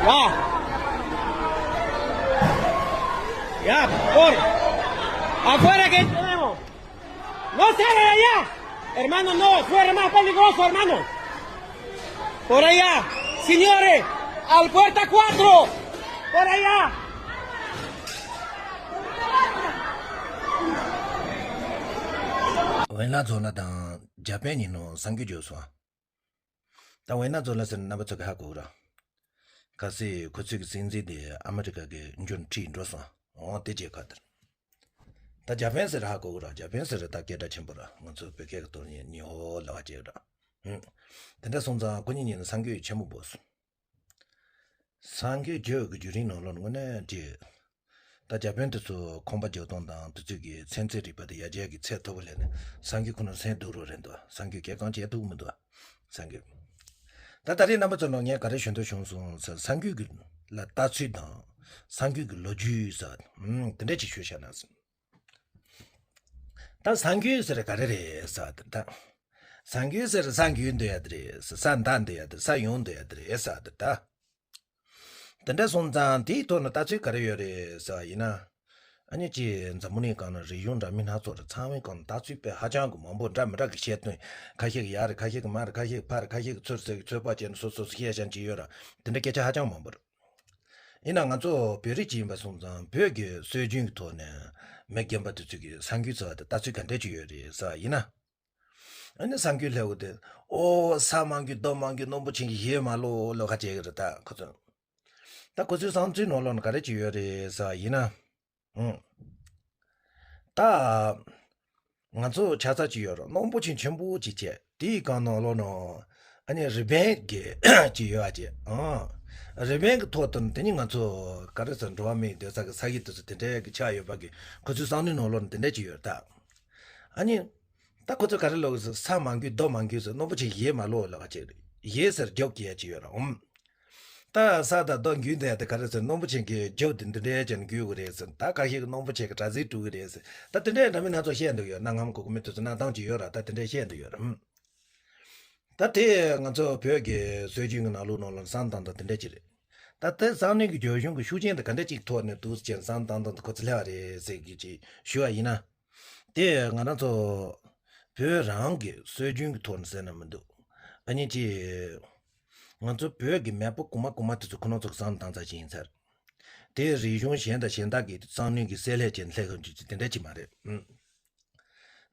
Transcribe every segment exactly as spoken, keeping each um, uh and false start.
Ya. Ya, por. Afuera que tenemos. No salga de allá. Hermano, no, fuera más peligroso, hermano. Por allá. Señores, al puerta cuatro. Por allá. ཝེ་ན་ཛོ་ལ་དང་འཇར་པན་ཡིན་ནོ་གསར་འགྱུར་བརྗོད་སོང་། ད་ཝེ་ན་ཛོ་ལ་ཟེར་ན་རྣམ་པ་ཚོ་གི་ཧ་གོ་གི་ར། གལ་སྲིད་ཁོ་ཚོའི་གི་སྲིད་འཛིན་དེ་ཨ་མི་རི་ཀ་གི་འབྱོར་འཕྲད་འགྲོ་སོང་། འོ་དེ་རྗེས་ཁ་དེར། ད་འཇར་པན་ཟེར་ཧ་གོ་གི་ར། འཇར་པན་ཟེར་ད་སྐད་གྲགས་ཆེན་པོ་ར། ང་ཚོ་བོད་སྐད་གི་ཐོག་ནས་ཉི་ཧོ་ལབ་པ་བྱས་ར། ཧུམ། དེ་འདྲ་སོང་ཙང་ཁོ་གཉིས་གཉིས་ནི་གསར་འགྱུར་ཆེན་པོ་འབོད་སོང་། གསར་འགྱུར་བརྗོད་ཀྱི་བརྒྱུད་རིམ་ནང་ལོགས་དངོས་གནས་ཀྱི། ད་འཇར་པན་དེ་ཚོ་ཁང་པ་རྒྱག་སྟངས་དང་དེ་ཚོའི་གི་ཚན་རྩལ་རིག་པ་དེ་ཡར་རྒྱས་ཀྱི་ཚད་མཐོ་པོ་སླེབས་ནས་གསར་འགྱུར་ཁོ་ན་སེམས་སྡུག་རོགས་རེད་འདུག་གསར་འགྱུར་གལ་འགངས་ཆེ་ཐུག་མི་འདུག་གསར་འགྱུར། ད་ད་རེས་རྣམ་པ་ཚོ་ནང་ངས་ག་རེ་ཞུ་འདོད་བྱུང་སོང་ཟེར་གསར་འགྱུར་གྱི་ལ་ལྟ་ཚུལ་དང་གསར་འགྱུར་གྱི་ལོ་རྒྱུས་ཟེར་དེ་འདྲ་ཅིག་ཞུ་བྱས་ན་ཟེར། ད་གསར་འགྱུར་ཟེར་ག་རེ་རེད་ཟེར་ད། གསར་འགྱུར་ཟེར་ས་འགྱུར་འདོད་ཡ་དེ་རེད། ས་འདའ་འདོད་ཡ་དེ་ས་ཡོང་འདོད་ཡ་དེ་རེད་ཟེར་ད། དེ་འདྲ་སོང་ཙང་དེའི་ཐོག་ནས་ལྟ་ཚུལ་ག་རེ་ཡོད་རེད་ཟེར་བ་ཡིན་ན། ཨ་ནི་ཅིག་འཛམ་བུ་གླིང་སྒང་ན་རིག་གཞུང་འདྲ་མིན་སྣ་ཚོགས་རེད། ཚང་མའི་སྒང་ན་ལྟ་ཚུལ་དཔེ་ཧ་ཅང་གི་མང་པོ་འདྲ་མི་འདྲ་གི་བཤད་དོན། ཁ་ཤས་ཀྱི་ཡག་རེད། ཁ་ཤས་ཀྱི་མ་རེད། ཁ་ཤས་ཀྱི་ཕར་རེད། ཁ་ཤས་ཀྱི་ཚུར་ཟེར་གི་ཚོད་དཔག་བྱས་ནས་སོ་སོ་སོ་བཤད་བཞག་ཅིག་ཡོད་ར། དེ་འདྲ་སྐད་ཆ་ཧ་ཅང་མང་པོ་རེད། ཡིན་ན་ང་ཚོ་བོད་རིགས་ཅིག་ཡིན་པ་སོང་ཙང་བོད་ཀྱི་སྲོལ་རྒྱུན་གྱི་ཐོག་ནས་མི་རྒན་པ་དེ་ཚོ་གི་གསར་འགྱུར་ཟེར་བ་དེ་ལྟ་ཚུལ་ག་འདྲས་ཅིག་ཡོད་རེད་ཟེར་བ་ཡིན་ན། ཨ་ནི་གསར་འགྱུར་ལབ་དགོས་དེ། ཨོ་ས་མང་རྒྱུ་རྡོ་མང་རྒྱུ་རྣོན་པོ་ཅན་གྱི་གཞས་མ་ལོ་ལོ་ཁ་བྱེད་ཀྱི་རེད་ད་ཁོ་ཚོ། ད་ཁོ་ཚོའི་བསམ་ཚུལ་ནང་ལོགས་ན་ག་རེ་ཅིག་ཡོད་རེད་ཟེར་བ་ཡིན་ན། ཨང་། ད། ང་ཚོ་ཆ་ཚང་ཅིག་ཡོད་རེད། རྣོན་པོ་ཆེན་ཆེན་པོ་ཅིག་བྱས་དེའི་སྒང་ནང་ལོགས་ན། ཨ་ནི་རི་བན་གྱི་ཅིག་ཡོད་ཨ་ཅེ། ཨང་། རི་བན་གྱི་ཐོག་ཏུ་དེ་ནི་ང་ཚོ་ག་རེ་ཟེར་འགྲོ་བ་མིའི་སྡོད་ས་གི་ས་གཞི་དེ་ཚོ་དེ་འདྲའི་གི་ཆགས་ཡོད་པ་གི་ཁོ་ཚོའི་བསམ་བློའི་ནང་ལོགས་ན་དེ་འདྲ་ཅིག་ཡོད་ད། ཨ་ནི། ད་ཁོ་ཚོ་ག་རེ་ལབ་ས་མང་རྒྱུ་རྡོ་མང་རྒྱུ་ཟེར་རྣོན་པོ་ཆེ་གཞས་མ་ལོ་ལབ་པ་ཅིག་རེད། གཞས་ཟེར་རྒྱོབ་ཀྱི་ཡ་ཅིག་ཡོད་ར་ཨོམ། ད་ས་དང་རྡོ་འགུལ་འདི་ཡ་དེ་ག་རེ་ཟེར་རྣོན་པོ་ཆེ་གི་རྒྱོབ་དེ་འདི་འདྲའི་ཅན་འགུལ་གི་རེད་ཟེར། ད་ཁ་ཤས་ཀྱི་རྣོན་པོ་ཆེ་གི་དྲ་ཟིག་དཀྲུག་གི་རེད་ཟེར། ད་དེ་འདྲའི་འདྲ་མིན་སྣ་ཚོགས་བཤད་འདུག་ཡོད་ན་ངམ་གོ་གི་མི་དེ་ཚོ་གནང་སྟངས་ཅིག་ཡོད་ར། ད་དེ་འདྲའི་བཤད་འདུག་ཡོད་ར་ཨོམ། ད་དེ་ང་ཚོ་བོད་ཀྱི་སྲོལ་རྒྱུན་གྱི་ནང་ལུགས་ནང་ལ་བསམ་བཏང་དང་དེ་འདྲ་ཅིག་རེད། ད་དེ་བསམ་ནས་ཀྱི་རྒྱུ་གཞུང་གི་ཤུགས་རྐྱེན་དེ་ག་འདྲ་ཅིག་ཐོག་ནས་འདུག་ཅེས་བསམ་བཏང་དང་དེ་ཁོ་ཚོ་སླེབས་པ་རེད་ཟེར་གྱི་ཅིག་ཞུ་བ་ཡིན་ན། དེ་ང་རང་ཚོ་བོད་རང་གི་སྲོལ་རྒྱུན་གྱི་ཐོག་ནས་ཟེར་ན་མི་འདུག་ཨ་ནི་ཅི། ང་ཚོ་བོད་ཀྱི་མེས་པོ་གོང་མ་གོང་མ་དེ་ཚོ་ཁོ་རང་ཚོ་གི་བསམ་བཏང་ཚར་ཅིག་ཡིན་ཚར། དེ་རིག་གཞུང་གཞན་དང་གཞན་དག་གི་བསམ་བློའི་གི་བསྲེ་ལྷད་ཅན་སླེབས་ཡོང་རྒྱུ་ཅིག་དེ་འདྲ་ཅིག་མ་རེད། ཨུམ།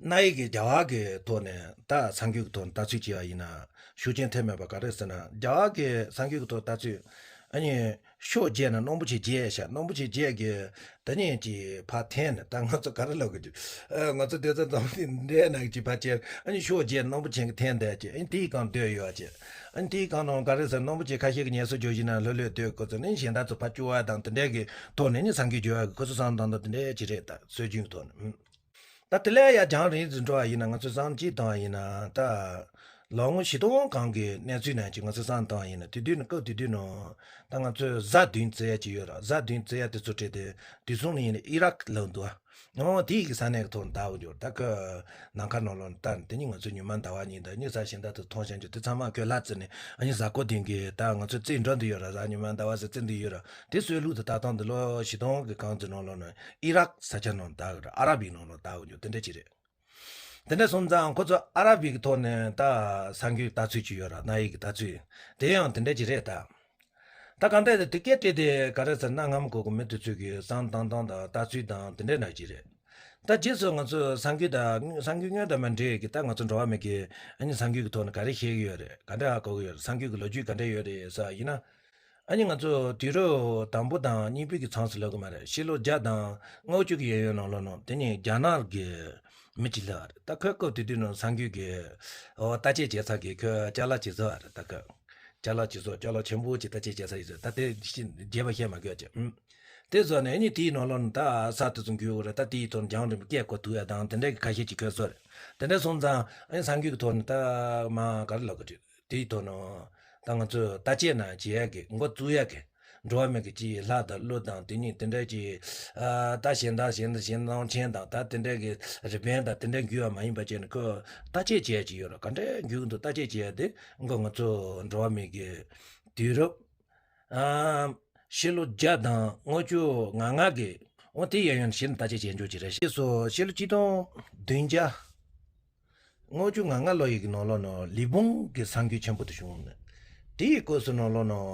གནའ་ཡིག་གི་རྒྱ་གར་གྱི་ཐོག་ནས་ད་གསར་འགྱུར་གྱི་ཐོག་ནས་ལྟ་ཚུལ་བྱས་པ་ཡིན་ན་ཤུགས་རྐྱེན་ཐེབས་མེད་པ་ག་རེ་ཟེར་ན། རྒྱ་གར་གྱི་གསར་འགྱུར་གྱི་ཐོག་ལྟ་ཚུལ་ཨ་ནི་ཤོག་བརྒྱབ་ན་རྣོན་པོ་ཆེ་བརྒྱབ་ཤག་རྣོན་པོ་ཆེ་བརྒྱབ་གི་ད་ནི་ཅིག་ཕར་འཐེན་ནས། ད་ང་ཚོ་ག་རེ་ལབ་དགོས་ཀྱི། ཨ། ང་ཚོ་སྡོད་ས་འཛམ་གླིང་འདྲའི་ནང་གི་ཅིག་ཕར་བྱས། ཨ་ནི་ཤོག་བརྒྱབ་རྣོན་པོ་ཆེ་གི་འཐེན་བསྡད་ཅིག་ཨ་ནི་དེའི་སྒང་སྡོད་ཡོད་ཅིག་ཨ་ནི་དེའི་སྒང་ནང་ག་རེ་ཟེར་རྣོན་པོ་ཆེ་ཁ་ཤས་ཀྱི་ངལ་གསོ་རྒྱག་བཞིན་ན་ལྷོད་ལྷོད་སྡོད་དགོས་ཚོད་ནི་གཞན་དག་ཚོ་ཕར་སྐྱོ་བ་དང་དེ་འདྲའི་གི་ཐོག་ནས་ནི་གསར་འགྱུར་བརྗོད་ཡག་གི་ཁོ་ཚོ་བསམ་བཏང་དང་དེ་འདྲའི་ཅིག་རེད། ད་སྲོལ་རྒྱུན་གྱི་ཐོག་ནས། ད་དེ་ལས་ཡར་རྒྱང་རིང་དུ་འགྲོ་བ་ཡིན་ན། ང་ཚོས་བསམ་གཞིག་བཏང་བ་ཡིན་ན། ད་ལོ་ངོ་བཞི་སྟོང་གང་གི་གནས་ཚུལ་ནང་ཅིག་ང་ཚོས་བསམ་བཏང་བ་ཡིན་ན། དེ་དུས་ནས་སྐབས་དེ་དུས་ནང་ད་ང་ཚོས་གཟའ་བདུན་བརྩི་ཡ་ཅིག་ཡོད་ར། གཟའ་བདུན་བརྩི་ཡ་དེ་ཚོ་བྲིས་ཏེ་དུས་མཚུངས་ནས་ཡིན་ན་ཨི་རག་ལབ་འདུག་ཨ། འོ་དེ་ཡི་གི་ས་གནས་ཀྱི་ཐོག་ནས་ལྟ་དགོས་ཀྱི་ཡོད་རེད། ད་ཁོས་ནམ་མཁའ་ནང་ལོགས་ནས་ལྟ་ནས། དེ་ནི་ང་ཚོས་ཉི་མ་ཟླ་བ་གཉིས་དང་གཉིས་ས་གཞན་དག་ཏུ་མཐོང་བཞིན་གྱི་དེ་ཚང་མ་ཁོས་ལྷ་བརྩི་ནས། ཨ་ནི་གཟའ་འཁོར་བདུན་གྱི་ད་ང་ཚོས་རྩིས་འགྲོ་འདི་ཡོད་ར། གཟའ་ཉི་མ་ཟླ་བ་ཟེར་རྩིས་འདི་ཡོད་ར། དེ་སྲོལ་ལུགས་དེ་ལྟ་སྟངས་འདི་ལོ་བཞི་སྟོང་གི་གང་ཚོད་ནང་ལོགས་ནས་ཨི་རག་ས་ཆ་ནང་ལྟ་གི་ར། ཨ་ར་བིག་ནང་ལོགས་ལྟ་གི་འདུག་དེ་འདྲ་ཅིག་རེད། དེ་འདྲ་སོང་ཙང་ཁོ་ཚོ་ཨ་ར་བིག་གི་ཐོག་ནས་ད་གསར་འགྱུར་ལྟ་ཚུལ་ཅིག་ཡོད་ར། གནའ་ཡིག་གི་ལྟ་ཚུལ་དེ་ཡང་དེ་འདྲ་ཅིག་རེད་ད། ད་གང་ལྟར་དེ་སྐད་བྲིས་ཏེ་ག་རེ་ཟེར་ན། ངམ་གོ་གི་མི་དེ་ཚོས་གི་བསམ་བཏང་སྟངས་དང་ལྟ་ཚུལ་དང་དེ་འདྲ་འདྲ་ཅིག་རེད། ད་རྗེས་སུ་ང་ཚོས་གསར་འགྱུར་དང་གསར་འགྱུར་དངོས་དང་མ་འབྲེལ་གི་ད་ང་ཚོ་འགྲོ་བ་མི་གི་ཨ་ནི་གསར་འགྱུར་གི་ཐོག་ནས་ག་རེ་ཤེས་གི་ཡོད་རེད། ག་འདྲ་ཧ་གོ་གི་ཡོད་རེད། གསར་འགྱུར་གི་ལོ་རྒྱུས་ག་འདྲ་ཡོད་རེད་ཟེར་བ་ཡིན་ན། ཨ་ནི་ང་ཚོ་དུས་རབས་དང་པོ་དང་གཉིས་པའི་གི་མཚམས་སུ་ལབ་གི་མ་རེད། ཕྱི་ལོ་བརྒྱ་དང་ལྔ་བཅུ་གི་གཡས་གཡོན་ནང་ལོགས་ནང་དེ་ནི་རྒྱ་ནག་གི་མི་གཅིག་སླེབས་པ་རེད། ད་ཁོས་སྐབས་དེ་དུས་ནང་གསར་འགྱུར་གི་འོ་བརྟག་དཔྱད་བྱེད་ས་གི་ཁོས་ཅ་ལག་ཅིག་བཟོས་པ་རེད། ད་ཁོས་ཅ་ལག་ཅིག་བཟོས། ཅ་ལག་ཆེན་པོ་ཅིག་བརྟག་དཔྱད་བྱེད་ས་ཡིན་ཟེར། ད་དེ་རྒྱས་པ་བཤད་མ་དགོས་ཀྱི། ཨུམ། དེ་བཟོས་ནས་ཨ་ནི་དེའི་ནང་ལོགས་ནས་ད་ས་དེ་ཚོ་འགུལ་གི་རེད། ད་དེའི་ཐོག་ནས་རྒྱང་རིང་པོ་སྐད་གོ་ཐུབ་ཡ་དང་དེ་འདྲའི་གི་ཁ་ཤས་ཅིག་ཁོས་བཟོས་རེད། དེ་འདྲ་སོང་ཙང་ཨ་ནི་གསར་འགྱུར་གི་ཐོག་ནས་ད་མ་ག་རེ་ལབ་དགོས་རེད། དེའི་ཐོག་ནས་ད་ང་ཚོས་བརྟག་དཔྱད་ན་བྱེད་ཡ་གི་འགོ་བཙུགས་ཡ་གི་འགྲོ་བ་མི་གི་ཅིག་ལྷ་དང་ཀླུ་དང་དེ་གཉིས་དེ་འདྲ་ཅིག་ཨ་ད་གཞན་དག་གཞན་དང་གཞན་གླང་ཆེན་དང་ད་དེ་འདྲ་གི་རི་བན་དང་དེ་འདྲ་འགུལ་བ་མ་ཡིན་པ་བྱས་ནས་ཁོས་བརྟག་དཔྱད་བྱེད་ཡ་ཅིག་ཡོད་ར། ག་འདྲ་འགུལ་གི་འདུག་བརྟག་དཔྱད་བྱེད་ཡ་དེ་འགོ་ང་ཚོ་འགྲོ་བ་མི་གི་དུས་རབས་ ཨ། ཕྱི་ལོ་བརྒྱ་དང་ལྔ་བཅུ་ང་ལྔ་གི། འོ་དེ་གཡས་གཡོན་གཞིར་བརྟག་དཔྱད་བྱེད་འཇོག་ཅིག་རེད། ཕྱིས་སུ་ཕྱི་ལོ་ཆིག་སྟོང་བདུན་བརྒྱ་ལྔ་བཅུ་ང་ལྔ་ལོ་ཡི་གི་ནང་ལོགས་ནང་ལི་བུང་གི་གསར་འགྱུར་ཆེན་པོ་དེ་བྱུང་ནས། དེའི་སྐབས་སུ་ནང་ལོགས་ནང་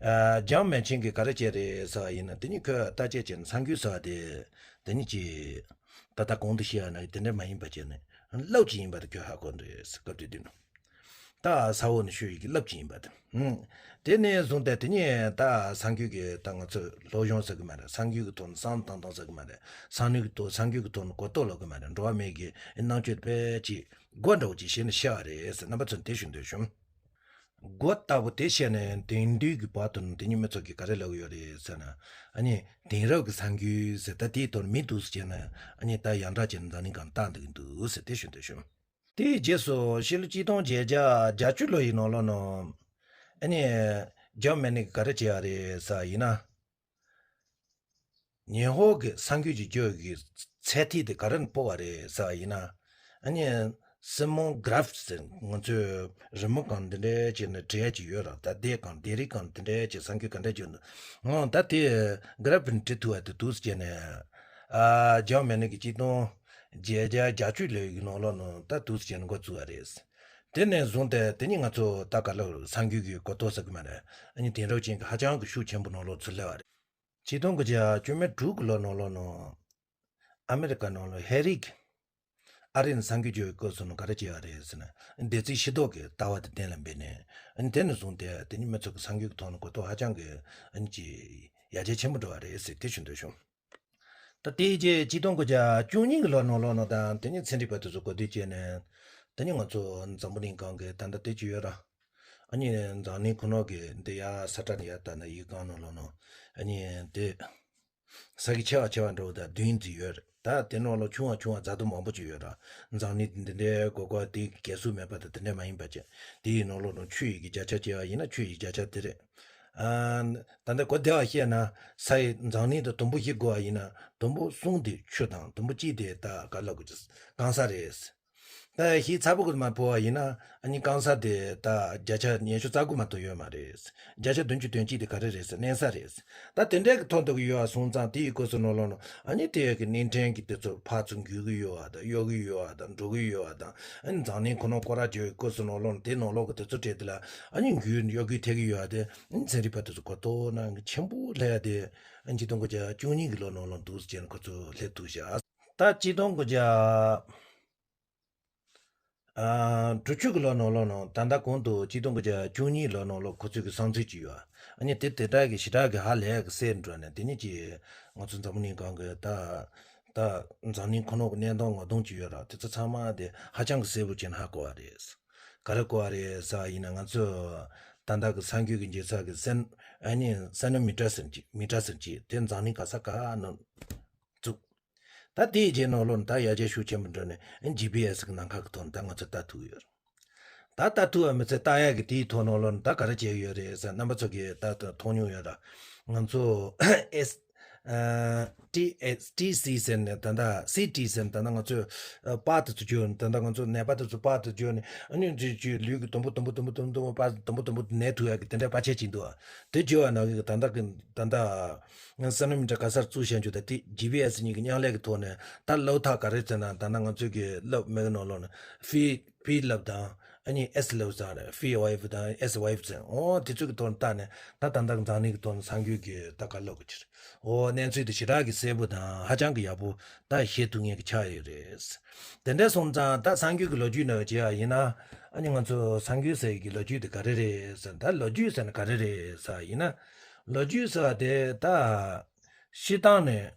ཨ། ལྗང་མན་ཆིང་གིས་ག་རེ་བྱས་རེད་ཟེར་བ་ཡིན་ན། དེ་ནི་ཁོས་བརྟག་དཔྱད་བྱས་ནས་གསར་འགྱུར་ཟེར་བ་དེ། དེ་ནི་ཅི། ད་ལྟ་གོང་དུ་བཤད་ཡ་ན་དེ་འདྲ་མ་ཡིན་པ་བྱས་ནས་རླབས་ཅིག་ཡིན་པ་དེ་ཁོས་ཧ་གོ་རེད། སྐབས་དེ་དུས་ནང་། ད་ས་འོག་ནས་ཤོད་ཡི་གི་རླབས་ཅིག་ཡིན་པ་དེ། ཧུམ། དེ་ནས་བཟུང་སྟེ་དེ་ནས་ད་གསར་འགྱུར་གྱི་ད་ང་ཚོས་སློབ་སྦྱོང་ཟེར་གི་མ་རེད། གསར་འགྱུར་གྱི་ཐོག་ནས་བསམ་བློ་བཏང་སྟངས་ཟེར་གི་མ་རེད། གསར་འགྱུར་གྱི་ཐོག་གསར་འགྱུར་གྱི་ཐོག་ནས་གོ་རྟོགས་ལོན་གི་མ་རེད། འགྲོ་བ་མི་གི་རྣམ་དཔྱོད་དཔེ་ཅིག་སྒོ་འདྲ་བོ་ཅིག་ཕྱེ་ནས་བཤད་པ་རེད་ཟེར། རྣམ་པ་ཚོ་ནས་དེ་ཞུ་འདོད་བྱུང་། སྒོ་ལྟ་བུ་དེ་བཤད་ནས་དེང་དུས་ཀྱི་བར་དུ་ནི་དེ་ཉིད་མི་ཚོ་གིས་ག་རེ་ལབ་ཀྱི་ཡོད་རེད་ཟེར་ན། ཨ་ནི་དེང་རབས་ཀྱི་གསར་འགྱུར་ཟེར། ད་དེའི་ཐོག་མི་འདུག་ཟེར་བྱས་ན། ཨ་ནི་ད་ཡང་དག་བྱས་ནས་འཛམ་གླིང་སྒང་བལྟ་འདུག་གི་འདུག་ཟེར་དེ་ཞུ་འདོད་བྱུང་། དེའི་རྗེས་སུ་ཕྱི་ལོ་ཆིག་སྟོང་བརྒྱད་བརྒྱ་བརྒྱད་ཅུ་ལོ་ཡི་ནང་ལོགས་ནང་། ཨ་ནི་ཇར་མ་ནི་གིས་ག་རེ་བྱས་པ་རེད་ཟེར་བ་ཡིན་ན། ཉི་ཧོང་གི་གསར་འགྱུར་གྱི་རྒྱུ་གི་ཚད་ཐིག་དེ་ག་རེ་ནས་སྤོ་བ་རེད་ཟེར་བ་ཡིན་ན། ཨ་ནི་སི་མོན་གྷ་རབ་ཟེར། ང་ཚོས་རི་མོ་སྒང་འདི་འདྲ་བྱས་ནས་བྲིས་ཡ་ཅིག་ཡོད་ར། ད་དེ་སྒང་ལྡེབས་རིས་སྒང་འདི་འདྲ་བྱས་གསར་འགྱུར་ག་འདྲ་བྱུང་འདུག་འོ་ད་དེ་གྷ་རབ་ནས་བྲིས་ཐུབ་པ་དེ་འདུག་ཟེར་བྱས་ནས། ཨ། ཇར་མ་ནི་གིས་ཆིག་སྟོང་བརྒྱད་བརྒྱ་བརྒྱད་ཅུ་ལོའི་ནང་ལོགས་ནང་ད་འདུག་ཟེར་བྱས་ནས་འགོ་བཙུགས་པ་རེད། དེ་ནས་བཟུང་སྟེ་དེ་ནི་ང་ཚོ་ད་ག་ལ་གསར་འགྱུར་གྱི་གོ་རྟོགས་ཟེར་གི་མ་རེད། ཨ་ནི་དེང་རབས་ཅན་གྱི་ཧ་ཅང་གི་ཤུགས་ཆེན་པོ་ནང་ལོགས་ཚུར་སླེབས་པ་རེད། ཆིག་སྟོང་དགུ་བརྒྱ་བཅུ་མེད་དྲུག་གི་ལོ་ནང་ལོགས་ནང་། ཨ་མེ་རི་ཀ་ནང་ལོགས་ཧེ་རིག་ཨ་རིའི་གསར་འགྱུར་བརྗོད་སྐབས་སུ་ནང་ག་རེ་བྱས་པ་རེད་ཟེར་ན། སྡེ་ཚན་ཤེས་རྟོགས་ཀྱི་ལྟ་བ་དེ་གཏན་ལ་འབེབས་ནས། ཨ་ནི་དེ་ནས་བཟུང་སྟེ་དེ་ནི་མི་ཚོ་གི་གསར་འགྱུར་གྱི་ཐོག་ནས་གོ་རྟོགས་ཧ་ཅང་གི་ཨ་ནི་ཅིག་ཡར་རྒྱས་ཆེན་པོ་འགྲོ་བ་རེད་ཟེར་དེ་ཞུ་འདོད་བྱུང་། ད་དེའི་རྗེས་ཆིག་སྟོང་དགུ་བརྒྱ་བཅུ་གཉིས་ཀྱི་ལོ་ནང་ལོགས་ནང་དང་དེ་ནི་ཚན་རིག་པ་དེ་ཚོ་གོ་བསྡུར་བྱས་ནས། དེ་ནི་ང་ཚོ་འཛམ་བུ་གླིང་སྒང་གི་ད་ལྟ་དེ་ཅི་ཡོད་ར། ཨ་ནི་འཛམ་གླིང་ཁོ་ན་གི་འདི་ཡ་ས་ཁྲ་ནི་ཡ་ད་ནི་ཡི་གང་ནང་ལོགས་ནང་། ཨ་ནི་དེ། ས་གི་ཆེ་བ་ཆེ་བ་འགྲོ་བ་དང་བདུན་ཙམ་ཡོད་རེད། ད་དེ་ནང་ལོགས་ཆུང་བ་ཆུང་བ་རྫ་དུ་མང་པོ་ཅིག་ཡོད་ར། འཛམ་གླིང་འདི་འདྲའི་གོ་སྐབས་དེ་གལ་སྲིད་མེད་པ་དང་དེ་འདྲ་མ་ཡིན་པ་བྱས། དེའི་ནང་ལོགས་ནང་ཆུ་ཡི་གི་བརྒྱ་ཆ་བྱས་པ་ཡིན་ན་ཆུ་ཡི་བརྒྱ་ཆ་དེ་རེད། ཨ། ད་ལྟ་གོ་བདེ་བ་བཤད་ན། ས་ཡི་འཛམ་གླིང་དུ་དུམ་བུ་བཞི་བགོས་པ་ཡིན་ན་དུམ་བུ་གསུམ་དེ་ཆུ་དང་དུམ་བུ་གཅིག་དེ་ད་ག་ལབ་དགོས་ཀྱི། གང་ས་རེད། ད་ཤི་ཚ་པོ་གི་མ་ཕོ་བ་ཡིན་ན། ཨ་ནི་གང་ས་དེ་ད་བརྒྱ་ཆ་ཉི་ཤུ་རྩ་དགུ་མ་གཏོགས་ཡོད་མ་རེད། བརྒྱ་ཆ་བདུན་ཅུ་དོན་གཅིག་དེ་ག་རེ་རེད་ཟེར་ན་གནས་ས་རེད། ད་དེ་འདྲའི་གི་ཐོག་ཏུ་གི་ཡོད་པ་སོང་ཙང་དེ་ཡི་སྐབས་སུ་ནང་ལོགས་ནང་། ཨ་ནི་དེ་ཡི་གི་གནས་འཕྲིན་གི་དེ་ཚོ་ཕར་ཚུར་འགུལ་གི་ཡོད་པ་དང་གཡོ་གི་ཡོད་པ་དང་འགྲོ་གི་ཡོད་པ་དང་། ཨ་ནི་འཛམ་གླིང་ཁོ་ན་སྐོར་ར་བྱེད་ཡི་སྐབས་སུ་ནང་ལོགས་ནང་དེ་ནང་ལོགས་གི་དེ་ཚོ་གྲས་དེ་ལ། ཨ་ནི་འགུལ་གཡོ་འགུལ་ཐེབས་གི་ཡོད་པ་དེ། ཨ་ནི་ཚན་རིག་པ་དེ་ཚོ་གོ་རྟོགས་གནང་གི་ཆེན་པོ་སླེབས་ཡ་དེ། ཨ་ནི་ཆིག་སྟོང་དགུ་བརྒྱ་བཅུ་གཉིས་གི་ལོ་ནང་ལོགས་འདུག་ཟེར་ཁོ་ཚོ་སླེབས་ཐུབ་ཤག་ད་ཆིག་སྟོང་དགུ་བརྒྱ། ཨ། དྲུག་ཅུ་གི་ལོ་ནང་ལོགས་ནང་ད་ལྟ་གོང་དུ་ཆིག་སྟོང་དགུ་བརྒྱ་བཅུ་གཉིས་ལོ་ནང་ལོགས་ཁོ་ཚོས་ཀྱི་བསམ་ཚུལ་ཅིག་ཡོད། ཨ་ནི་དེ་དེ་དག་གི་ཞེ་དྲག་གི་ཧ་ལས་གི་གསལ་འགྲོ་ནས། དེ་ནི་ཅི། ང་ཚོ་འཛམ་བུ་གླིང་སྒང་གི་ད། ད་འཛམ་གླིང་ཁོ་ན་གི་གནས་སྟངས་ངོ་གདོང་ཅིག་ཡོད་ར། དེ་ཚོ་ཚང་མ་དེ་ཧ་ཅང་གི་གསལ་པོ་བྱས་ནས་ཧ་གོ་བ་རེད། ག་རེ་གོ་བ་རེད་ཟེར་བ་ཡིན་ན། ང་ཚོ་ད་ལྟ་གི་གསར་འགྱུར་གི་འབྱེད་ས་གི་སེན། ཨ་ནི་སེན་ནོ་མི་ཊར་ཟེར་གྱི་མི་ཊར་ཟེར་གྱི་དེ་འཛམ་གླིང་ག་ས་ག་ནང་བཙུགས། ད་དེའི་རྗེས་ནང་ལོགས་ནས་ད་ཡར་རྒྱས་ཤུགས་ཆེན་པོ་འགྲོ་ནས་ཇི་པི་ཨེ་སི་གི་ནང་ཁག་གི་ཐོག་ནས་ད་ང་ཚོ་ལྟ་ཐུབ་ཡོད་རེད། ད་ལྟ་ཐུབ་པ་མི་ཚད་ལྟ་ཡག་གི་དེའི་ཐོག་ནང་ལོགས་ནས་ད་ག་རེ་བྱས་ཡོད་རེད་ཟེར། རྣམ་པ་ཚོ་གིས་ད་ལྟ་མཐོང་མྱོང་ཡོད་ར། ང་ཚོ་ཨེ་སི། ཨ། ཊི་ཨེ་སི། ཊི་སི་ཟེར་ནས་ད་ལྟ་སི་ཊི་ཟེར་ནས་ད་ལྟ་ང་ཚོས་ཨ། པར་དེ་ཚོ་བརྗོད་ནས། ད་ལྟ་ང་ཚོ་ནད་པ་དེ་ཚོ་པར་དེ་བརྗོད་ནས། ཨ་ནི་ཅིག་ཅིག་ལུས་ཀྱི་དུམ་བུ་དུམ་བུ་དུམ་བུ་དུམ་བུ་དུམ་བུ་པར་དུམ་བུ་དུམ་བུ་ནད་ཐུག་ཡག་གི་དེ་འདྲ་པར་ཆས་ཅིག་འདུག་ཨ། དེ་བརྗོད་པ་ནང་གི་ད་ལྟ་གི་ད་ལྟ་སེན་ནོ་མི་ཊར་ག་སར་བཙུགས་བཞག་རྒྱུ་དང་དེ་ཇི་པི་ཨེ་སི་གཉིས་ཀྱི་མཉམ་ལས་ཀྱི་ཐོག་ནས་ད་ལབ་ཐག་ག་རེ་ཟེར་ན། ད་ལྟ་ང་ཚོས་ཀྱི་ལབ་མེད་ནང་ལོགས་ནས་ཕི། ཕི་ལབ་དང་། ཨ་ནི་ཨེ་སི་ལབ་ཟེར་རེད། ཕི་ཝའི་ཕི་དང་ཨེ་སི་ཝའི་ཕི་ཟེར། འོ་དེ་ཚོ་གི་ཐོག་ནས་བལྟས་ནས་ད་ད་ལྟ་འཛམ་གླིང་གི་ཐོག་ནས་གསར་འགྱུར་གྱི་ད་ག་ལབ་དགོས་ཀྱི་རེད། འོ་གནས་ཚུལ་དེ་ཞེ་དྲག་གི་གསལ་པོ་དང་ཧ་ཅང་གི་ཡག་པོ་ད་ཤེས་ཐུབ་མཁན་གྱི་ཆགས་ཡོད་རེད། དེ་འདྲ་སོང་ཙང་ད་གསར་འགྱུར་གྱི་ལོ་རྒྱུས་ནང་བྱས་པ་ཡིན་ན། ཨ་ནི་ང་ཚོ་གསར་འགྱུར་ཟེར་ཡག་གི་ལོ་རྒྱུས་དེ་ག་རེ་རེད་ཟེར། ད་ལོ་རྒྱུས་ཟེར་ན་ག་རེ་རེད་ཟེར་བ་ཡིན་ན། ལོ་རྒྱུས་ཟེར་བ་དེ་ད་སྤྱིར་བཏང་ནས་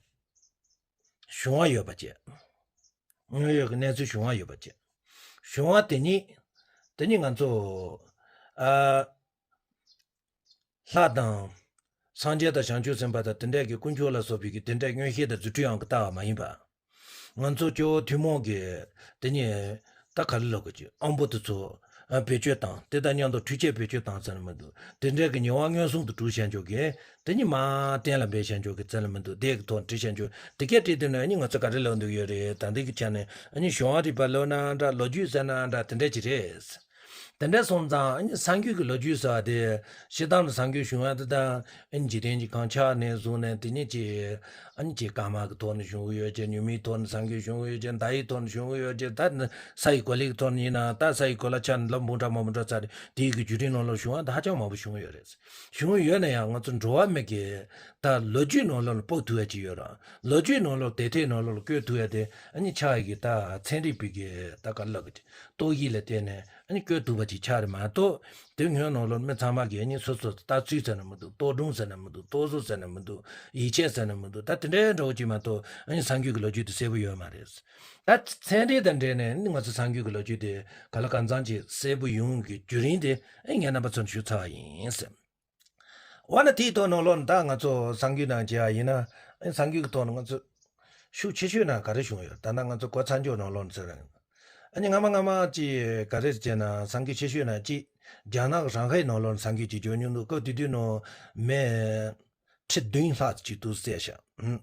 བྱུང་བ་ཡོད་པ་བྱས། དངོས་ཡོད་ཀྱི་གནས་ཚུལ་བྱུང་བ་ཡོད་པ་བྱས། བྱུང་བ་དེ་ཉིད། དེ་ཉིད་ང་ཚོ། ཨ། ལྷ་དང་། སངས་རྒྱས་དང་བྱང་ཆུབ་སེམས་དཔའ་དང་དེ་འདྲས་ཀྱི་དཀོན་མཆོག་ལ་སོགས་པའི་གི་དེ་འདྲས་མངོན་ཤེས་དང་རྫུ་འཕྲུལ་ཡང་གི་ལྟ་བ་མ་ཡིན་པ། ང་ཚོ་སྐྱེ་བོ་ཐུན་མོང་གི་དེ་ཉིད་ད་ག་རེ་ལབ་དགོས་ཀྱི། དབང་པོ་དེ་ཚོ་བེད་སྤྱོད་བཏང་། དེ་དང་མཉམ་དུ་འཕྲུལ་ཆས་བེད་སྤྱོད་བཏང་ཟེར་ན་མི་འདུག་དེ་འདྲས་ཀྱི་ཉེ་བ་མངོན་སུམ་དུ་གྲུབ་བྱས་འཇོག་གི། དེ་ཉིད་མ་གཏན་ལ་འབེབས་བྱས་འཇོག་གི་ཟེར་ན་མི་འདུག་དེ་གི་ཐོག་འབྲི་བྱས་འཇོག་དེ་གས་བྲིས་དུས་ན་ཨ་ནི་ང་ཚོ་ག་རེ་ལབ་འདོད་ཡོད་རེད། ད་འདི་གི་ཆ་ནས་ཨ་ནི་བྱུང་བ་རིག་པ་ལབ་ན་འདྲ། ལོ་རྒྱུས་ཟེར་ན་འདྲ། དེ་འདྲས་ཅིག་རེད། དེ་འདྲ་སོང་ཙང་ཨ་ནི་གསར་འགྱུར་གྱི་ལོ་རྒྱུས་ཟེར་བ་དེ་སྤྱིར་བཏང་དུ་གསར་འགྱུར་བྱུང་བ་དེ་དང་ཨ་ནི་འཇིག་རྟེན་གྱི་གངས་འཁྱག་ནས་བཟུང་ནས་དེ་ཉིད་ཀྱི་ཨ་ནི་ཀྱི་སྐར་མ་གི་ཐོག་ནས་བྱུང་གི་ཡོད་ཅེས། ཉི་མའི་ཐོག་ནས་གསར་འགྱུར་བྱུང་གི་ཡོད་ཅེས། ཟླ་བའི་ཐོག་ནས་བྱུང་གི་ཡོད་ཅེས། ད་ནི་ས་ཡི་གོ་ལའི་ཐོག་ནས་ཡིན་ན་ད་ས་ཡི་གོ་ལ་ཆ་ནས་ལོ་འབུམ་ཕྲག་མང་པོ་འགྲོ་ཚར་རེད། དེའི་གི་བརྒྱུད་རིམ་ནང་ལོགས་བྱུང་བ་འདི་ཧ་ཅང་མང་པོ་བྱུང་ཡོད་རེད། བྱུང་ཡོད་ན་ཡང་ང་ཚོ་འགྲོ་བ་མི་གི་ད་ལོ་རྒྱུས་ནང་ལོགས་ལ་སྤོ་ཐུབ་ཡ་ཅིག་ཡོད་ར། ལོ་རྒྱུས་ནང་ལོགས་དེབ་ཐེར་ནང་ལོགས་ལ་བཀོད་ཐུབ་ཡ་དེ་ཨ་ནི་ཆ་ཡི་གི་ད་ཚན་རིག་པའི་གི་ད་ག་ལབ་གི་རྟོག་ཞིབ་ལ་བརྟེན་ནས་ཨ་ནི་བཀོད་ཐུབ་པ་ཅིག་ཆགས་རེད་མ་གཏོགས། དེ་སྔོན་ནང་ལོགས་མི་ཚང་མ་གིས་ཨ་ནི་སོ་སོ་ལྟ་ཚུལ་ཟེར་ན་མི་འདུག། རྟོག་སྒྲུང་ཟེར་ན་མི་འདུག། རྟོག་བཟོ་ཟེར་ན་མི་འདུག། རྟོག་བཟོ་ཟེར་ན་མི་འདུག། ཡིད་ཆེས་ཟེར་ན་མི་འདུག། ད་དེ་འདྲའི་འདྲ་བོ་ཅིག་མ་གཏོགས་ཨ་ནི་གསར་འགྱུར་གྱི་ལོ་རྒྱུས་དེ་གསལ་པོ་ཡོད་མ་རེད། ད་ཚན་རིག་དང་འབྲེལ་ནས་ཨ་ནི་ང་ཚོ་གསར་འགྱུར་གྱི་ལོ་རྒྱུས་དེ་ག་ལ་གང་འཚམ་ཅིག་གསལ་པོ་ཡོང་གི་བརྒྱུད་རིམ་དེ་ཨ་ནི་ངས་རྣམ་པ་ཚོར་ཞུ་ཚར་བ་ཡིན་ཟེར། འོ་ན་དེའི་ཐོག་ནང་ལོགས་ནས་ད་ང་ཚོ་གསར་འགྱུར་ནང་བྱས་པ་ཡིན་ན། ཨ་ནི་གསར་འགྱུར་གྱི་ཐོག་ནས་ང་ཚོ་ཤུགས་ཆེ་ཤོས་ནང་ག་རེ་བྱུང་ཡོད། ད་ལྟ་ང་ཚོ་གོ་ཚར་འཇོག་ནང་ལོགས་ནས་ཟེར་ན། ཨ་ནི་སྔ་མ་སྔ་མ་ཅིག་ག་རེ་བྱས་ན་གསར་འགྱུར་ཆེ་ཤོས་ནང་གཅིག་རྒྱ་ནག་གི་ཧྲང་ཧའེ་ནང་ལོགས་ནས་གསར་འགྱུར་ཅིག་བརྗོད་མྱོང་འདུག། སྐབས་དེ་དུས་ནང་མི་ཁྲི་བདུན་ལྷག་ཅིག་འདུག་ཟེར་ཤག། ཨུམ།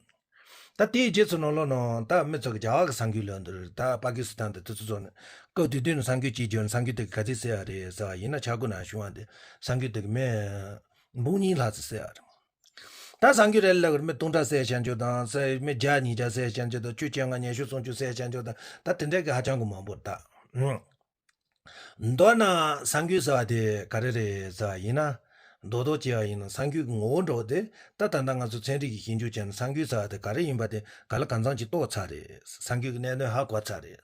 ད་དེའི་རྗེས་སུ་ནང་ལོགས་ནང་ད་མི་ཚོ་གི་རྒྱ་གར་གྱི་གསར་འགྱུར་ལབ་འདུག། ད་པ་ཀི་སི་ཐན་དང་དེ་ཚོ་ཚོ་ནས་སྐབས་དེ་དུས་ནས་གསར་འགྱུར་གཅིག་བརྗོད་ནས་གསར་འགྱུར་དེ་ག་ཚོད་གསལ་བ་རེད་ཟེར་བ་ཡིན་ན། ཆ་བགོས་ནང་བྱུང་བ་དེ་གསར་འགྱུར་དེ་གི་མི་འབུམ་གཉིས་ལྷག་ཙམ་གསལ་བ་རེད། ད་གསར་འགྱུར་རེ་ལ་མི་སྟོང་ཕྲག་གསལ་བྱ་འཇོག་དང་གསལ། མི་བརྒྱ་ཉིས་བརྒྱ་གསལ་བྱ་འཇོག་དང་། བཅུ་བཅོ་ལྔ་ཉི་ཤུ་སུམ་ཅུ་གསལ་བྱ་འཇོག་དང་། ད་དེ་འདྲ་གི་ཧ་ཅང་གི་མང་པོ་རེད་ད། ཨུང་། མདོར་ན་གསར་འགྱུར་ཟེར་བ་དེ་ག་རེ་རེད་ཟེར་བ་ཡིན་ན། རྡོག་རྡོག་བྱས་པ་ཡིན་ན་གསར་འགྱུར་གྱི་ངོ་བོ་འདྲ་བོ་དེ་ད་ད་ལྟ་ང་ཚོ་ཚན་རིག་གིས་ཞིབ་འཇུག་བྱས་ན་གསར་འགྱུར་ཟེར་བ་དེ་ག་རེ་ཡིན་པ་དེ་ག་ལ་གང་འཚམ་ཅིག་རྟོགས་ཚར་རེད། གསར་འགྱུར་གྱི་གནད་དོན་ཧ་གོ་ཚར་རེད།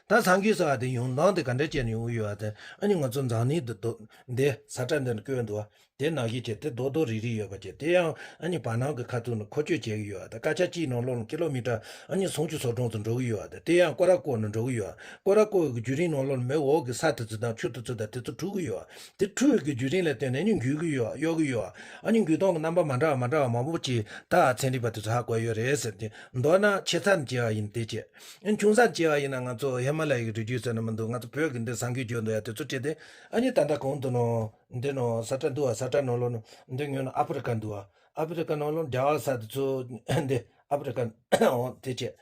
ད་གསར་འགྱུར་ཟེར་བ་དེ་ཡོང་སྟངས་དེ་ག་འདྲ་བྱས་ནས་ཡོང་གི་ཡོད་བ་དེ། ཨ་ནི་ང་ཚོ་འཛམ་གླིང་འདི་རྡོག་འདི་ས་ཁྲ་འདི་ནས་བཀོད་འདུག་བ། དེ་ནང་བཞིན་བྱས་དེ་རྡོག་རྡོག་རིལ་རིལ་ཡོད་པ་བྱས། དེ་ཡང་ཨ་ནི་བར་སྣང་གི་ཁ་ཐུག་ནས་འཁོར་སྐྱོད་བྱེད་ཀྱི་ཡོད་བ་དང་། སྐར་ཆ་གཅིག་ནང་ལོགས་ནས་ཀི་ལོ་མི་ཊར་ཨ་ནི་སུམ་ཅུ་སོ་གྲངས་ཙམ་འགྲོ་གི་ཡོད་བ་དང་། དེ་ཡང་སྐོར་ར་བསྐོར་ནས་འགྲོ་གི་ཡོད་བ། སྐོར་ར་བསྐོར་བའི་བརྒྱུད་རིམ་ནང་ལོགས་ནས་མེ་འོབས་ཀྱི་ས་དེ་ཚོ་དང་ཆུ་དེ་ཚོ་དང་དེ་ཚོ་འཁྲུག་གི་ཡོད་བ། དེ་འཁྲུག་བའི་བརྒྱུད་རིམ་ལ་བརྟེན་ནས་ཨ་ནི་འགུལ་གི་ཡོད་བ། གཡོ་གི་ཡོད་བ། ཨ་ནི་འགུལ་སྟངས་ཀྱི་རྣམ་པ་མ་འདྲ་བ་མ་འདྲ་བ་མང་པོ་ཅིག་ད་ཚན་རིག་པ་དེ་ཚོ་ཧ་གོ་ཡོད་རེད་ཟེར་ཏེ། མདོར་ན་ཆེ་ཚད་ནས་བྱས་པ་ཡིན་དེ་བྱས། ཨ་ནི་ཆུང་ས་ནས་བྱས་པ་ཡིན་ན་ང་ཚོ་ཧི་མ་ལ་ཡའི་རི་རྒྱུད་ཟེར་ན་མི་འདུག། ང་ཚོ་བོད་ཀྱི་འདི་གསར་འགྱུར་བརྗོད་འདུག་ཡ་དེ་ཚོ་བྲིས་ཏེ། ཨ་ནི་ད་ལྟ་གོང་དུ་ནང་འདི་ནང་ས་ཁྲ་འདུག་བ། ས་ཁྲ་ནང་ལོགས་ནང་འདི་ཉོན་ཨ་ཕི་རི་ཀ་འདུག་བ། ཨ་ཕི་རི་ཀ་ནང་ལོགས་རྒྱ་གར་ས་དེ་ཚོ་འདི་ཨ་ཕི་རི་ཀ་འོ་དེ་བྱས།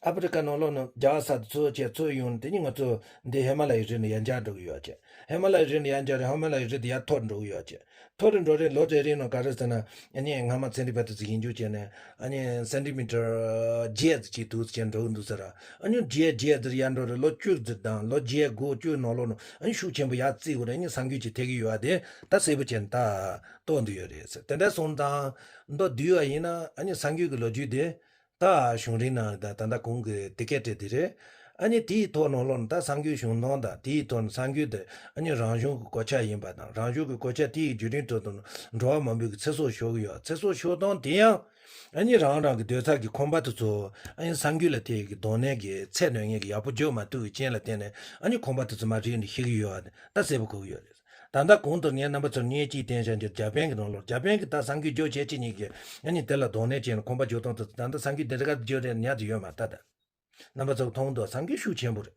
ཨ་ཕི་རི་ཀ་ནང་ལོགས་ནང་རྒྱ་གར་ས་དེ་ཚོ་བྱས་ཚོ་ཡོང་དེ་ནི་ང་ཚོ་འདི་ཧི་མ་ལ་ཡའི་རི་ནས་ཡར་འཇགས་འགྲོ་གི་ཡོད་བྱས། ཧི་མ་ལ་ཡའི་རི་ནས་ཡར་འཇགས་རེད། ཧི་མ་ལ་ཡའི་རི་དེ་ཡར་མཐོ་རུ་འགྲོ་གི་ཡོད་བྱས། མཐོ་རུ་འགྲོ་རེད། ལོ་དེ་རིང་ནང་ག་རེ་ཟེར་ན། ཨ་ནི་སྔ་མ་ཚན་རིག་པ་དེ་ཚོས་ཞིབ་འཇུག་བྱས་ནས་ཨ་ནི་སེན་ཊི་མི་ཊར་བརྒྱད་ཙམ་ཅིག་འདུག་ཟེར་འགྲོ་གི་འདུག་ཟེར། ཨ་ནི་བརྒྱད་བརྒྱད་ཙམ་ཡར་འགྲོ་རེད། ལོ་བཅུ་ཙམ་དང་ལོ་བརྒྱད་དགུ་བཅུ་ནང་ལོགས་ནང་ཨ་ནི་ཤུགས་ཆེན་པོ་ཡར་བརྩིས་དགོས་རེད། ཨ་ནི་གསར་འགྱུར་ཅིག་ཐེབས་ཀྱི་ཡོད་པ་དེ་ད་གསལ་པོ་བྱས་ནས་ད་རྟོགས་འདོད་ཡོད་རེད་ཟེར། དེ་འདྲ་སོང་ཙང་མདོར་བསྡུས་པ་ཡིན་ན་ཨ་ནི་གསར་འགྱུར་གྱི་ལོ་རྒྱུས་དེ། ད་གཞུང་རིང་ནང་ད་ད་ལྟ་གོང་གི་དེ་སྐད་བྲིས་དེ་རེད། ཨ་ནི་དེའི་ཐོག་ནང་ལོགས་ནས་ད་གསར་འགྱུར་བྱུང་སྟངས་དང་དེའི་ཐོག་ནས་གསར་འགྱུར་དེ་ཨ་ནི་རང་གཞུང་གི་གོད་ཆག་ཡིན་པ་དང་། རང་གཞུང་གི་གོད་ཆག་དེའི་བརྒྱུད་རིམ་དུ་དང་འགྲོ་བ་མང་པོའི་གི་ཚེ་སྲོག་ཤོར་གི་ཡོད། ཚེ་སྲོག་ཤོར་སྟངས་དེ་ཡང་ཨ་ནི་རང་རང་གི་སྡོད་ས་གི་ཁང་པ་དེ་ཚོ་ཨ་ནི་གསར་འགྱུར་ལ་དེ་གི་གདོང་ལེན་གི་ཚད་ནོན་མཁན་གི་ཡག་པོ་བརྗོད་མ་ཐུབ་པའི་རྐྱེན་ལ་བརྟེན་ནས་ཨ་ནི་ཁང་པ་དེ་ཚོ་མར་རིལ་ནས་ཤི་གི་ཡོད་པ་དེ་ད་གསལ་པོ་གོ་གི་ཡོད་རེད། ད་ལྟ་གོང་དུ་ངས་རྣམ་པ་ཚོར་བརྙན་གཅིག་བསྟན་བཞག་རྒྱུ། རྒྱ་དཔོན་གྱི་ནང་ལོགས། རྒྱ་དཔོན་གྱིས་ད་གསར་འགྱུར་བརྗོད་བྱེད་ཅིག་གཉིས་ཀྱིས་ཨ་ནི་དེ་ལ་གདོང་ལེན་བྱས་ནས་ཁང་པ་བརྗོད་སྟངས་དེ་ད་ལྟ་གསར་འགྱུར་དེ་འདྲ་ག་བརྗོད་རེད་ཉར་དུ་ཡོད་མ་རེད་ད། རྣམ་པ་ཚོ་མཐོང་འདུག། གསར་འགྱུར་ཤུགས་ཆེན་པོ་རེད།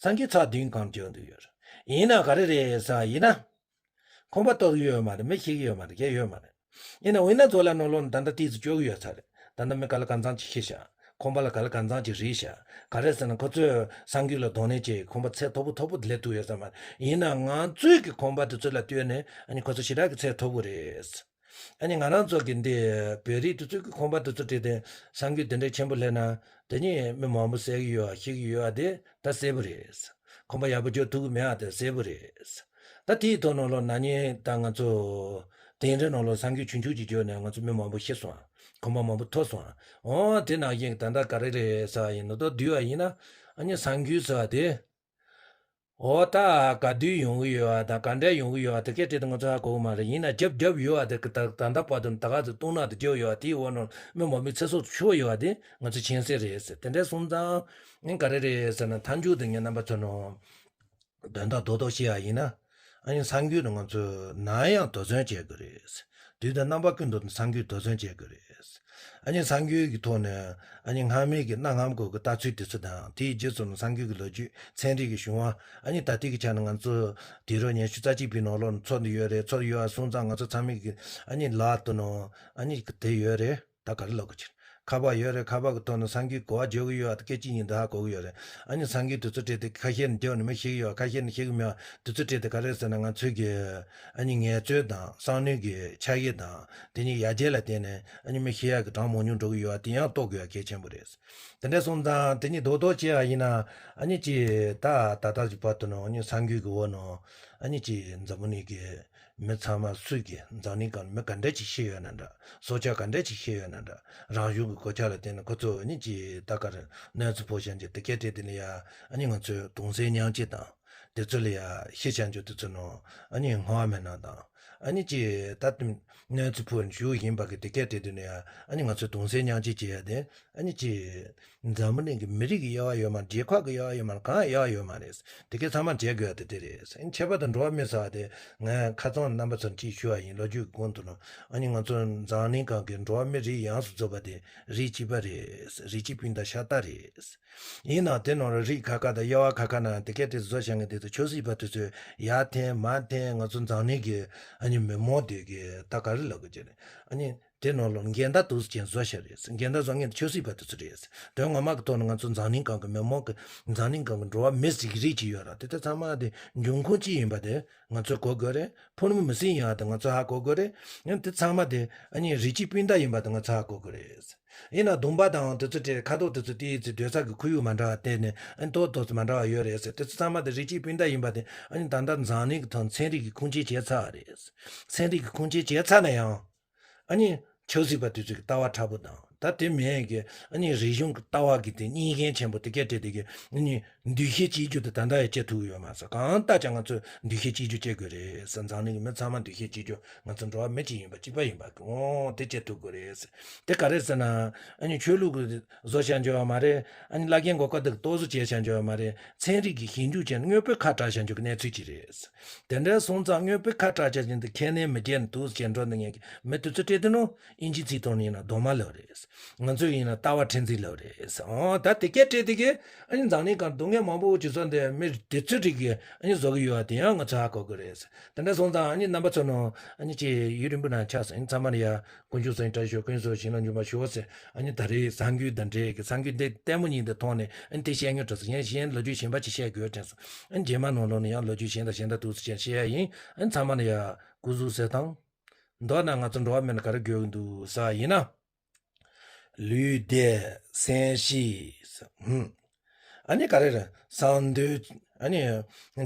གསར་འགྱུར་ཚགས་བདུན་གང་བརྗོད་འདུག་ཡོད་རེད། ཡིན་ན་ག་རེ་རེད་ཟེར་བ་ཡིན་ན། ཁང་པ་གཏོར་གི་ཡོད་མ་རེད། མི་ཤི་གི་ཡོད་མ་རེད། གས་ཡོད་མ་རེད། ཡིན་ན་འོ་ན་ཚོ་ལ་ནང་ལོགས་ནས་ད་ལྟ་ཏིས་ཙི་སྐྱོ་གི་ཡོད་ས་རེད། ད་ལྟ་མི་ག་ལ་གང་འཚམ་ཅིག་ཤི་ཤག། ཁང་པ་ལ་ག་ལ་གང་འཚམ་ཅིག་རིལ་ཤག། ག་རེ་ཟེར་ན་ཁོ་ཚོས་གསར་འགྱུར་ལ་གདོང་ལེན་བྱས་ཁང་པ་ཚད་མཐོ་པོ་མཐོ་པོ་སླེབས་ཐུབ་ཡོད་ས་མ་རེད། ཡིན་ན་ང་ཚོའི་གི་ཁང་པ་དེ་ཚོ་ལ་ལྟོས་ནས་ཨ་ནི་ཁོ་ཚོ་ཞེ་དྲག་གི་ཚད་མཐོ་པོ་རེད། ཨ་ནི་ང་རང་ཚོ་གི་འདི་བོད་རིགས་དེ་ཚོའི་གི་ཁང་པ་དེ་ཚོ་བྲིས་ཏེ་གསར་འགྱུར་དེ་འདྲའི་ཆེན་པོ་སླེབས་ན་དེ་ནི་མི་མང་པོ་བསད་གི་ཡོད་ཤི་གི་ཡོད་དེ་ད་གསལ་པོ་རེད། ཁང་པ་ཡག་པོ་བརྗོད་ཐུབ་གི་མེད་ཨ་དེ་གསལ་པོ་རེད། ད་དེའི་ཐོག་ནང་ལོགས་ན་ནིང་ད་ང་ཚོ་དེ་འདྲའི་ནང་ལོགས་གསར་འགྱུར་ཆུང་ཆུང་ཅིག་བརྗོད་ནས་ང་ཚོ་མི་མང་པོ་ཤི་སོང་། ཁང་པ་མང་པོ་འཐོར་སོང་། འོ་དེ་ནང་བཞིན་ད་ལྟ་ག་རེ་རེད་ཟེར་བ་ཡིན་ན་ད་བསྡུས་པ་ཡིན་ན་ཨ་ནི་གསར་འགྱུར་ཟེར་བ་དེ། འོ་ད་ག་དུས་ཡོང་གི་ཡོད་པ་དང་ག་འདྲ་ཡོང་གི་ཡོད་པ་དེ་སྐད་བྲིས་ཏེ་ང་ཚོ་ཧ་གོ་གི་མ་རེད། ཡིན་ན་རྒྱབ་རྒྱབ་ཡོད་པ་དེ་ད་ད་ལྟ་བར་དུ་ད་ག་ཚོད་བཏང་ནག་དེ་རྒྱབ་ཡོད་པ་དེའི་འོག་ནང་མི་མང་པོའི་ཚེ་སྲོག་ཤོར་ཡོད་པ་དེ་ང་ཚོ་མཁྱེན་གསལ་རེད་ཟེར། དེ་འདྲ་སོང་ཙང་ངས་ག་རེ་རེད་ཟེར་ན་མཐའ་མཇུག་དེ་ངས་རྣམ་པ་ཚོ་ནང་དོན་དག་རྡོག་རྡོག་བཤད་ཡ་ཡིན་ན། ཨ་ནི་གསར་འགྱུར་ནི་ང་ཚོས་ནམ་ཡང་དོགས་ཟོན་བྱེད་དགོས་རེད། དུས་དང་རྣམ་པ་ཀུན་ཏུ་གསར་འགྱུར་དོགས་ཟོན་བྱེད་དགོས་རེད། ཨ་ནི་གསར་འགྱུར་གྱི་ཐོག་ནས་ཨ་ནི་སྔ་མའི་གི་གནའ་སྔ་མོ་གི་ལྟ་ཚུལ་དེ་ཚོ་དང་དེའི་རྗེས་སུ་ནི་གསར་འགྱུར་གྱི་ལོ་རྒྱུས་ཚན་རིག་གི་བྱུང་བ། ཨ་ནི་ད་ལྟའི་གི་ཆ་ནས་ང་ཚོ་དུས་རབས་ཉི་ཤུ་རྩ་གཅིག་པའི་ནང་ལོགས་ནས་འཚོ་བསྡད་ཡོད་རེད། འཚོ་བསྡད་ཡོད་པ་སོང་ཙང་ང་ཚོ་ཚང་མས་གི་ཨ་ནི་ལག་ཏུ་ནང་ཨ་ནི་དེ་ཡོད་རེད། ད་ག་རེ་ལབ་དགོས་ཀྱི་རེད། ཁ་པར་ཡོད་རེད། ཁ་པར་གི་ཐོག་ནས་སང་གི་གོ་བ་བརྗོད་གི་ཡོད་པ་དེ་སྐད་ཅིག་ཉིད་དུ་ཧ་གོ་གི་ཡོད་རེད། ཨ་ནི་སང་གི་དུས་ཚོད་སྤྲད་དེ་ཁ་ཤས་ནས་བརྗོད་ནས་མི་ཤེས་གི་ཡོད། ཁ་ཤས་ནས་ཤེས་གི་མེད་པ་དུས་ཚོད་སྤྲད་དེ་ག་རེ་ཟེར་ན། ང་ཚོའི་གི་ཨ་ནི་ངལ་རྩོལ་དང་བསམ་བློའི་གི་ཆ་ཤས་དང་དེ་ཉིད་ཡར་རྒྱས་ལ་བརྟེན་ནས་ཨ་ནི་མི་ཤི་ཡག་གི་གྲངས་མང་ཉུང་འགྲོ་གི་ཡོད་པ་དེ་ཡང་རྟོགས་དགོས་པ་གལ་ཆེན་པོ་རེད། དེ་འདྲ་སོང་ཙང་དེ་ཉིད་རྡོག་རྡོག་བྱས་པ་ཡིན་ན། ཨ་ནི་ཅིག་ད་ད་ལྟ་གི་བར་དུ་ནང་ཨ་ནི་ས་འགུལ་གི་འོག་ནང་ཨ་ནི་ཅིག་འཛམ་བུ་གླིང་གི་མི་ཚང་མ་སུས་ཀྱི་འཛམ་གླིང་སྒང་མི་ག་འདྲ་ཅིག་ཤི་ཡོད་ན་འདྲ། སྲོག་ཆགས་ག་འདྲ་ཅིག་ཤི་ཡོད་ན་འདྲ། རང་བྱུང་གི་གོད་ཆག་ལ་བརྟེན་ནས་ཁོ་ཚོ་ཨ་ནི་ཅིག་ད་ག་རེ་གནོད་འཚེ་ཕོག་བཞིན་གྱི་དེ་སྐད་བྲིས་དེ་ལ་ཡ་ཨ་ནི་ང་ཚོས་གདུང་སེམས་མཉམ་སྐྱེད་དང་། དེ་ཚོ་ལ་ཡ་ཤི་བཞིན་གྱི་དེ་ཚོ་ནང་ཨ་ནི་སྔོན་མ་མེད་ན་དང་། ཨ་ནི་ཅིག་ད་དུང་གནོད་འཚེ་ཕོག་བཞུགས་ཡིན་པ་གི་དེ་སྐད་བྲིས་དེ་ནས་ཡང་ཨ་ནི་ང་ཚོས་གདུང་སེམས་མཉམ་སྐྱེད་བྱེད་ཡ་དེ། ཨ་ནི་ཅིག་འཛམ་བུ་གླིང་གི་མི་རིགས་ཀྱི་དབྱེ་བ་ཡོད་མ། རྒྱལ་ཁབ་ཀྱི་དབྱེ་བ་ཡོད་མ། གང་དབྱེ་བ་ཡོད་མ་རེད། དེ་གའི་ཚང་མ་བྱེད་དགོས་ཡ་དེ་དེ་རེད། ཨ་ནི་ཁྱད་པར་དུ་འགྲོ་བ་མི་ཟེར་བ་དེ་ང་ཁ་སང་རྣམ་པ་ཚོར་ཅིག་ཞུ་བ་ཡིན། ལོ་རྒྱུས་ཀྱི་གོང་དུ་ནོ། ཨ་ནི་ང་ཚོ་འཛམ་གླིང་སྒང་གི་འགྲོ་བ་མི་རིགས་ཡོངས་སུ་རྫོགས་པ་དེ་རིགས་གཅིག་པ་རེད། རིགས་གཅིག་སྤུན་ཟླ་ཤ་སྟག་རེད། ཡིན་ནའང་དེ་ནང་ལ་རིགས་ཁ་ཁ་དང་དབྱེ་བ་ཁ་ཁ་ནང་དེ་སྐད་དེ་བཟོ་བྱ་ངེས་དེ་ཚོ་ཆབ་སྲིད་པ་དེ་ཚོས་ཡར་འཐེན་མར་འཐེན་ང་ཚོ་འཛམ་གླིང་གི་ཨ་ནི་མི་མང་དེ་གི་ད་ག་རེ་ལབ་དགོས་ཀྱི་རེད། ཨ་ནི་དེ་ནང་ལ་འགལ་ཟླ་དུ་ཅན་བཟོ་བྱ་རེད། འགལ་ཟླ་བཟོ་ངེས་དེ་ཆབ་སྲིད་པ་དེ་ཚོ་རེད། དོན་ངོ་མ་གི་ཐོག་ནས་ང་ཚོ་འཛམ་གླིང་སྒང་གི་མི་མང་གི་འཛམ་གླིང་སྒང་གི་འགྲོ་བ་མི་ཞིག་རིགས་གཅིག་ཡོད་ར། དེ་དེ་ཚང་མ་དེ་འབྱུང་ཁུངས་གཅིག་ཡིན་པ་དེ་ང་ཚོས་གོ་དགོས་རེད། ཕོ་མོ་མི་སེར་ཡིན་པ་དེ་ང་ཚོས་ཧ་གོ་དགོས་རེད། ཡང་དེ་ཚང་མ་དེ་ཨ་ནི་རིགས་གཅིག་སྤུན་ཟླ་ཡིན་པ་དེ་ང་ཚོས་ཧ་གོ་དགོས་རེད། ཡིན་ན་གདོང་པ་དང་དེ་ཚོ་དེ་ཁ་དོག་དེ་ཚོ་དེའི་ཚེ་སྡོད་ས་གི་ཁོར་ཡུག་མ་འདྲ་བ་བལྟས་ནས་ཨ་ནི་ཏོག་ཏོག་ཙམ་མ་འདྲ་བ་ཡོད་རེད་ཟེར། དེ་ཚོ་ཚང་མ་དེ་རིགས་གཅིག་སྤུན་ཟླ་ཡིན་པ་དེ་ཨ་ནི་ད་ལྟ་འཛམ་གླིང་གི་ཐོག་ཚན་རིག་གི་ཁུངས་སྐྱེལ་བྱས་ཚར་བ་རེད། ཚན་རིག་གི་ཁུངས་སྐྱེལ་བྱས་ཚར་ན་ཡང་ཨ་ནི་ཆབ་སྲིད་པ་དེ་ཚོ་གི་ལྟ་བ་ཕྲ་པོ་དང་ད་དེ་མིན་གི་ཨ་ནི་རིག་གཞུང་གི་ལྟ་བ་གི་དེ་གཉིས་ཀའི་ཆེན་པོ་དེ་སྐད་བྲིས་དེ་གི་ཨ་ནི་འདུ་ཤེས་གཅིག་གྱུར་དེ་ད་ལྟ་ཡང་བྱེད་ཐུབ་ཡོད་མ་རེད། གང་ལྟར་ཀྱང་ང་ཚོས་འདུ་ཤེས་གཅིག་གྱུར་བྱེད་དགོས་རེད་ཟེར། འཛམ་གླིང་གི་མི་ཚང་མ་འདུ་ཤེས་གཅིག་གྱུར། ང་ཚོ་འགྲོ་བ་མི་གཅིག་ཡིན་པ་གཅིག་པ་ཡིན་པ་གི་འོ་དེ་བྱེད་ཐུབ་དགོས་རེད། དེ་ག་རེ་ཟེར་ན། ཨ་ནི་ཆོས་ལུགས་ཀྱི་བཟོ་བྱ་འཇོག་པ་མ་རེད། ཨ་ནི་བླ་རྒན་གོ་སྐབས་དེ་གཏོར་བཟོ་བྱས་བྱ་འཇོག་པ་མ་རེད། ཚན་རིག་གི་ཞིབ་འཇུག་བྱས་ནས་དངོས་པོའི་ཁ་གྲག་བྱ་འཇོག་གི་གནས་ཚུལ་ཅིག་རེད། དེ་འདྲ་སོང་ཙང་དངོས་པོའི་ཁ་གྲག་བྱ་འཇོག་འདི་ཁས་ལེན་མི་བྱེད་ནས་འདུག་ཟེར་འགྲོ་འདི་ངེད་ཀྱི་མི་དེ་ཚོ་སྤྲད་དེ་ནོ། ཨིན་ཇི་ཚིག་ཐོག་ནས་ཡིན་ན་གདོང་དམར་ལབ་རེད། ང་ཚོས་ཡིན་ན་ལྟ་བ་མཁྲེགས་འཛིན་ལབ་རེད། ཨོ་ད་དེ་སྐད་བྲིས་དེ་གས་ཨ་ནི་འཛམ་གླིང་སྒང་སྡུག་བསྔལ་མང་པོ་བྱེད་ས་འདི་མི་དེ་ཚོའི་རིགས་ཀྱིས་ཨ་ནི་བཟོ་གི་ཡོད་པ་དེ་ཡང་ང་ཚོས་ཧ་གོ་དགོས་རེད། དེ་འདྲ་སོང་ཙང་ཨ་ནི་རྣམ་པ་ཚོ་ནང་ཨ་ནི་ཅིག་ཡུན་རིང་པོ་ནང་ཆགས་སོང་། ཨ་ནི་ཚང་མ་ལ་ཡ་དཀོན་མཆོག་གསུམ་གྱི་བཀྲ་ཤིས་ཤོག་དཀོན་མཆོག་གསུམ་ལ་འཇུག་པར་ཤོག་ཟེར། ཨ་ནི་ད་རེས་གསར་འགྱུར་དང་འབྲེལ་གྱི་གསར་འགྱུར་འདི་ལྟད་མོ་གཉིས་འདི་མཐོང་ནས་ཨ་ནི་དེ་བཤད་སྙིང་བྲོ་སོང་། གཞན་གཞན་ལོ་རྒྱུས་གཞན་པ་ཅིག་བཤད་དགོས་དྲན་སོང་། ཨ་ནི་རྗེས་མ་ནང་ལོགས་ནས་ཡང་ལོ་རྒྱུས་གཞན་དང་གཞན་དང་འདུག་སེ་བཤད་བཤད་ཡ་ཡིན། ཨ་ནི་ཚང་མ་ལ་ཡ་སྐུ་གཟུགས་གསལ་ཐང་། མདོར་ན་ང་ཚོ་འགྲོ་བ་མི་ནི་ག་རེ་དགོས་ཀྱི་འདུག་ཟེར་བ་ཡིན་ན། ལུས་བདེ་སེམས་ཞི། ཧུམ། ཨ་ནི་ག་རེ་རེད། བསམ་དོན་ཨ་ནི་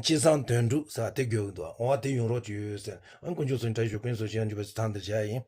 ཅི་བསམ་དོན་འགྲུབ་ཟེར་བ་དེ་དགོས་ཀྱི་འདུག་འོ་དེ་ཡོང་རོགས་བྱོས་ཟེར། ཨ་ནི་དཀོན་མཆོག་གསུམ་གྱི་བཀྲ་ཤིས་ཤོག་དཀོན་མཆོག་གསུམ་ལ་འཇུག་པར་ཤོག་ཟེར། ཐང་དེ་བྱས་ཡིན།